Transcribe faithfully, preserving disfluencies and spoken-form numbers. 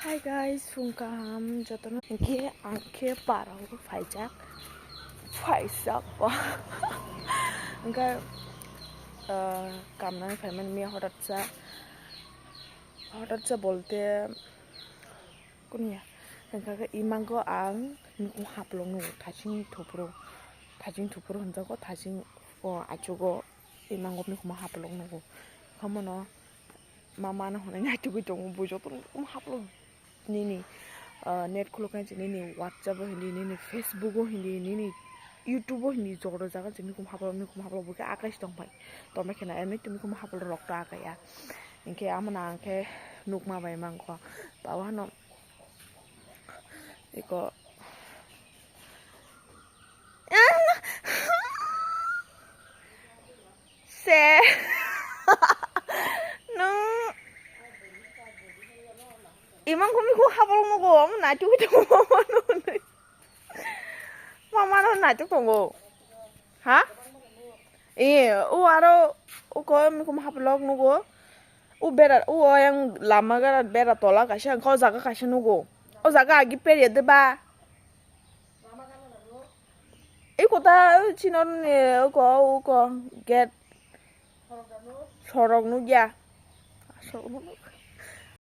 Hi guys, phung kaham jotono. Hinkhe ang khe parao phaijak. Phaijak ba. Hinkhe, ah, kamnani phaimani miya hotat sa. Hotat sa bolte kunya. Hinkhe imango ang nukhung haplok nugo thaching thupro. Thaching thupro hinjago thaching o achugo imango nukhung haplok nugo. Khamono mama no hwnwi naitugwi tongo, bo jotono nukhung haplok nini, ah, net khuluk nai nini WhatsApp o hindi, nini Facebook o hindi, nini YouTube o hindi, joto jaga se nukhung haplok, nukhung haplok bo khe akai se tongphai. Tongma kheno eno nukhung haplok rok to akai ya. Hinkhe amo no ang khe nukma bai mankho. Tao hano iko se nung imang kumi ko habol mo go, amo naituk tongo mama no. Mama no naituk tongo. Ha? Eh, o aro o ko mi kum haplok nugo. O bera, o yang lama gara bera tola kaisa, ko jaga kaisa nugo. O jaga agi per ya de ba. Iko ta chino ni uko uko gate sorok nukya. Sorok nuk-,